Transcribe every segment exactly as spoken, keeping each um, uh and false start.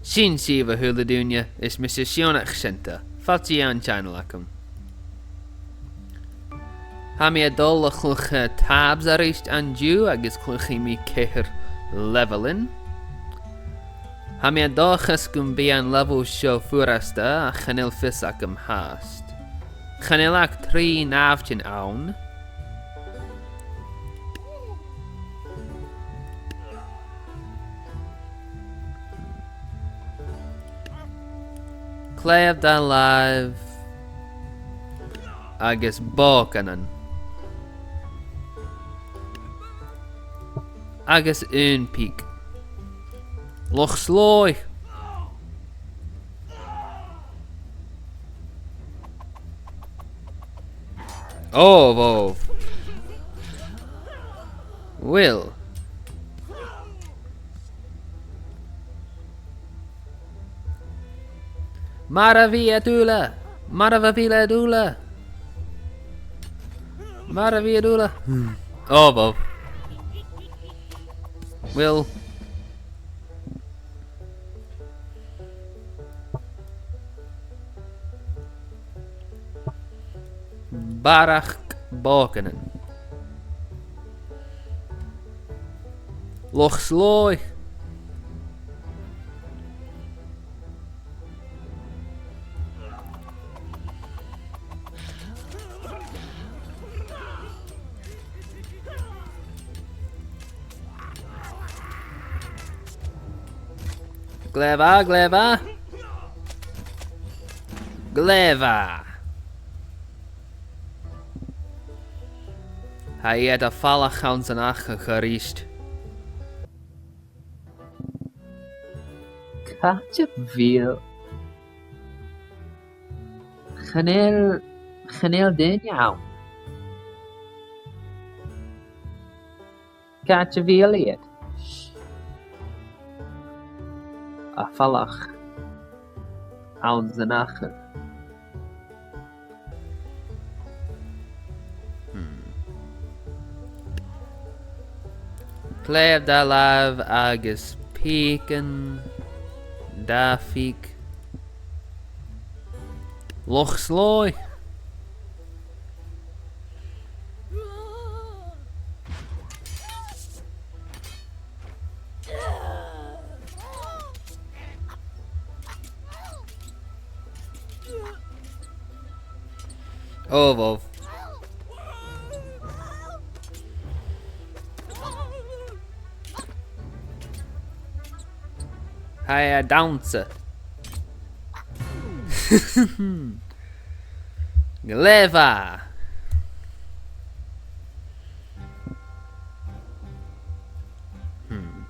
Sin sibh, a h-uile duine, is mise Sionnach Seunta. Fàilte dhan channel agam. Tha mi a' dol a chluich, eh, TABS a-rithist an-diugh agus cluichidh mi ceithir leibhealan. Tha mi an dòchas gum bi an leibheal seo furasta ach chan eil fios agam fhathast. Chan eil ach trì nàimhdean ann. Claidheamh dà làimh agus bòcanan. Agus aon pìc. Loch Slòigh! Ò, bhò. Uill. Marbh iad uile! Marbh iad uile! Marbh iad uile! Ò, bhò. Uill. Barrachd bòcanan. Loch Slòigh. Glè mhath, glè mhath. Glè mhath. Tha iad a' falach anns an achadh a-rithist. Càit a bheil... Chan eil, chan eil duine ann. Càit a bheil iad? A' falach anns an achadh. Hmm. Claidheamh dà làimh agus pìcean, dà phìc. Loch Slòigh. Ò, bhò. Tha e a' dannsa. Glè mhath. Hmm.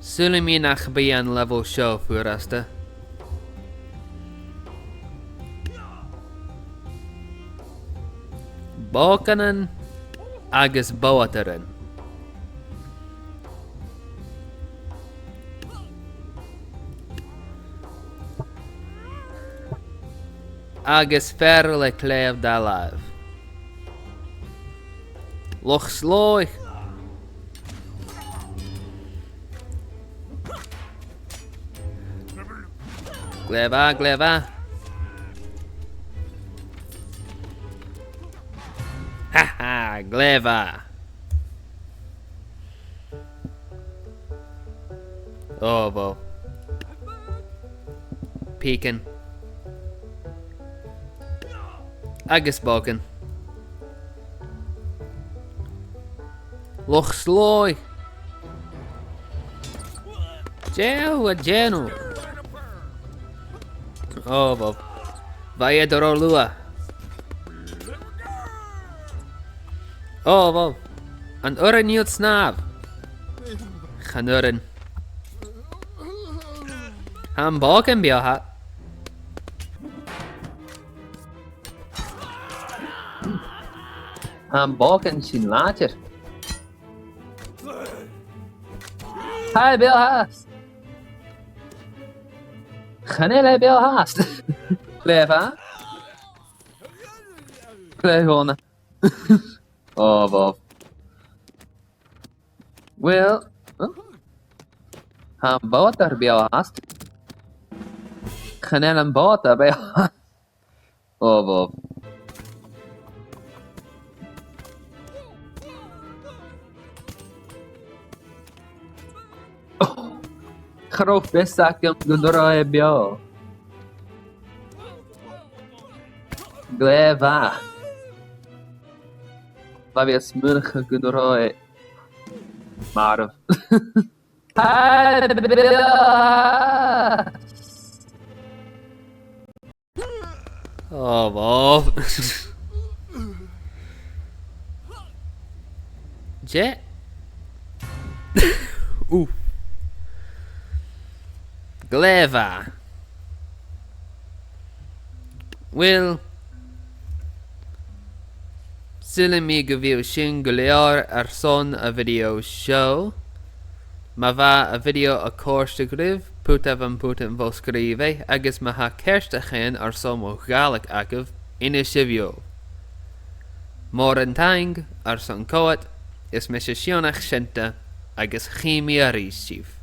Saoilidh mi nach bi an leibheal seo furasta. Bòcanan agus bòtairean. Agus fear le claidheamh dà làimh. Loch Slòigh. Glè mhath, glè mhath. Ha ha, glè mhath. Ò, bhò. Pìcean. Agus bòcan. Loch Slòigh. Dè tha thu a' dèanamh? Ò, bhò. Bha iad ro luath. Ò, bhò. An urrainn dhut snàmh? Chan urrainn. Tha am bòcan beò tha. Tha am bòcan sin làidir. Tha e beò fhathast. Chan eil e beò fhathast. Glè mhath. Glè mhath. Ò, bhò. Uill, Huh? Tha am bàta beò fhathast. Chan eil am bàta beò. Ò, bhò. Cha robh fios agam gun robh e beò. Glè mhath. Bha mi a' smaoineachadh gun robh e marbh. Ò, bhò. Dè? Ù. Glè mhath. Uill, saoilidh mi gu bheil sin gu leòr airson a' video seo. Ma bha a' video a' còrdadh ribh, putaibh am putan bho sgrìobhadh, agus ma tha ceartachadh airson mo Ghàidhlig agaibh, innsibh dhomh. Mòran taing airson coimhead, is mise Sionnach Seunta, agus chì mi a-rithist sibh.